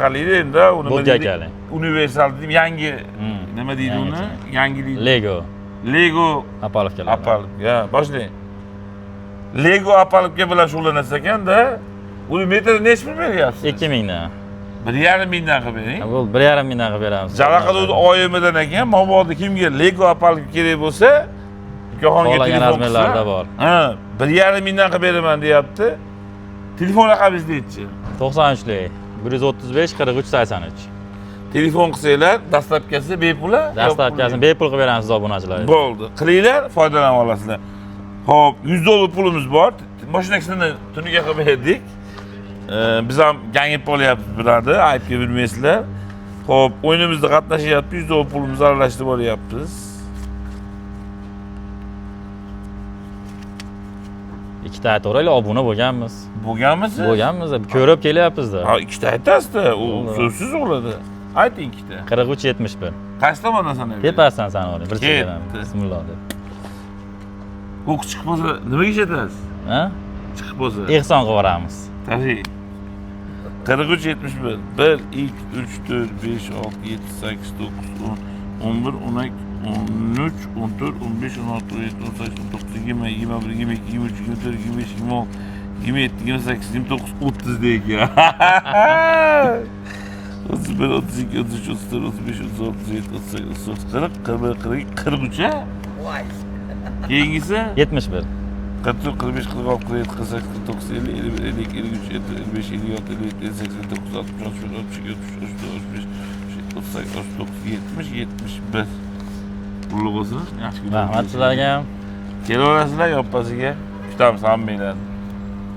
Qaliydi endi u nima Bo'tga deydi? akali. Universal dedim, yangi nima deydi uni? Yangilik. Lego Lego опалубка lar. Опалубка. Ya, boshlang. Lego опалубка bilan shug'ullanasiz ekanda. Uni metri nechi pul beryapsiz? 2000 dan. 1,5 mingdan qilib bering. Bu 1,5 mingdan qilib beramiz. Jalaqaduvni oyimidan ekan, mabodo kimga Lego опалубка kerak bo'lsa, ukaxonga Xohlagan telefon qilsa, размер larda bor. Ha, 1,5 mingdan qilib beraman deyapti. Telefon raqamingizni aytchi. 93lik 135 43 83. Telefon qilsanglar, доставка si bepul. Доставка sini bepul qilib beramiz obunachilarga. Bo'ldi. Qilinglar, foydalanib olasizlar. Xo'p, 100 dollar pulimiz bor. Mashinasini tuniga qilib berdik. Biz ham gangib qolyapmiz bilardi, aybga bilmaysizlar. Xo'p, o'yinimizda qatnashyapti, 100 dollar pulimizni aralashtirib olyapmiz. Ikkita aytaveraylik, obuna bo'lganmiz. Bo'lganmisiz? Bo'lganmiz, ko'rib kelyapmiz-da. Ha, ikkita aytasizda, u Bo'ldi. so'zsiz bo'ladi. Ayting ikkita. 43 71. Qaysi tomondan sanaymiz? Tepasidan sanavering, bir Ketdi. chekkadan. Bismillah deb. O'q chiqib bo'lsa, nimaga ishlatasiz? Ha? Chiqib bo'lsa. Ehson qilib yuboramiz. Tabii. 43 71 1 2 3 4 5 6 7 8 9 10 11 12 13 14 15 16 17 18 19 20 21 22 23 24 25 26 27 28 29 30 deydi. 31 32 33 34 35 36 37 38 39 40 41 42 43 ha? Keyingisi 71. 44, 45, 46, 47, 48, 49, 50, 51, 52, 53, 55, 56, 57, 58, 59, 60, 61, 62, 63, 64, 65, 38, 39, 70, 71. Ulug' bo'lsin. Yaxshi kunlar. Rahmat sizlarga ham. Kelaverasizlar yoppasiga. Kutamiz hammanglarni.